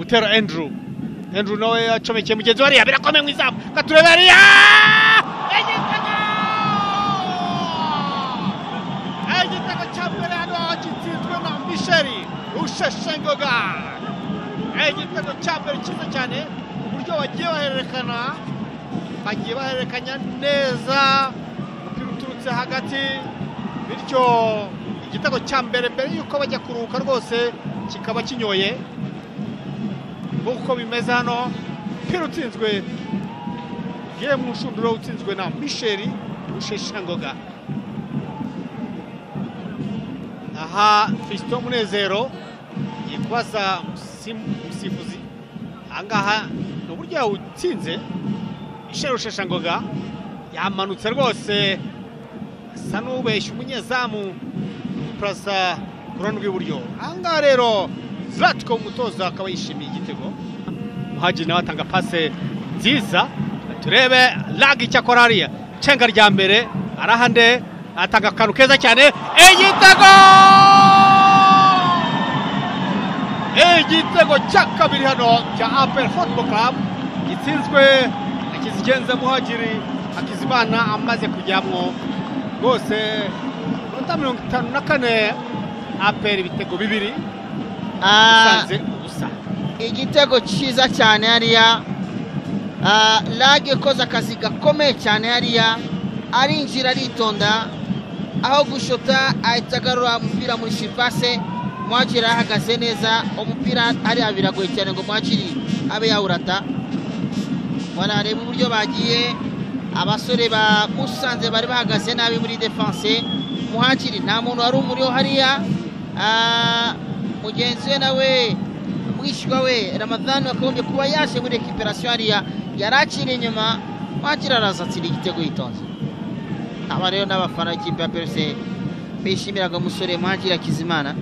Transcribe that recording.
Butera Andrew, Andrew nawe acomekeye mugenzi we hariya, birakomeye mu izamu, katurebe hariya, igitego! Igitego cya mbere hano gitsinzwe na Michel Rusheshangoga. Igitego cya mbere cyiza cyane, uburyo bagiye bahererekana, bagiye bahererekanya neza, umupira uturutse hagati, bityo igitego cya mbere mbere yuko bajya kuruhuka rwose kikaba kinyoye. Nk'uko bimeze hano, umupira utsinzwe ugiye mu nshundura, utsinzwe na Michel Rusheshangoga. Aha Fiston Munezero agiye kubaza umusifuzi, ahangaha ni uburyo yawutsinze. Michel Rusheshangoga yamanutse rwose, asa n'ubeshya umunyezamu Plaza ku ruhande rw'iburyo. Ahangaha rero Zlatko umutoza akaba yishimiye igitego. Muhajiri nawe atanga pase nziza, turebe lag icyo akora hariya. Cenga rya mbere arahande, atanga akantu keza cyane, igitego! Igitego cya kabiri hano cya APR Football Club gitsinzwe na Kizigenza Muhajiri Hakizimana amaze kujyamwo rwose. Minota 54, APR ibitego 2, Musanze ubusa. Igitego cyiza cyane hariya, Lag ikoze akazi gakomeye cyane hariya, arinjira aritonda, aho gushota ahita agarura umupira muri surface. Muhajiri ahagaze neza, umupira hariya biragoye cyane ngo Muhajiri abe yawurata. Barareba uburyo bagiye abasore ba Musanze bari bahagaze nabi muri defense. Muhajiri nta muntu wari umuriho hariya, mugenzi we nawe mwishywa we Ramadhan wakagombye kuba yaje muri recuperation hariya, yarakiri inyuma. Muhajiri araza atsinda igitego yitonze. Aba rero n'abafana b'ikipe ya PRC bishimiraga umusore Muhajiri Hakizimana.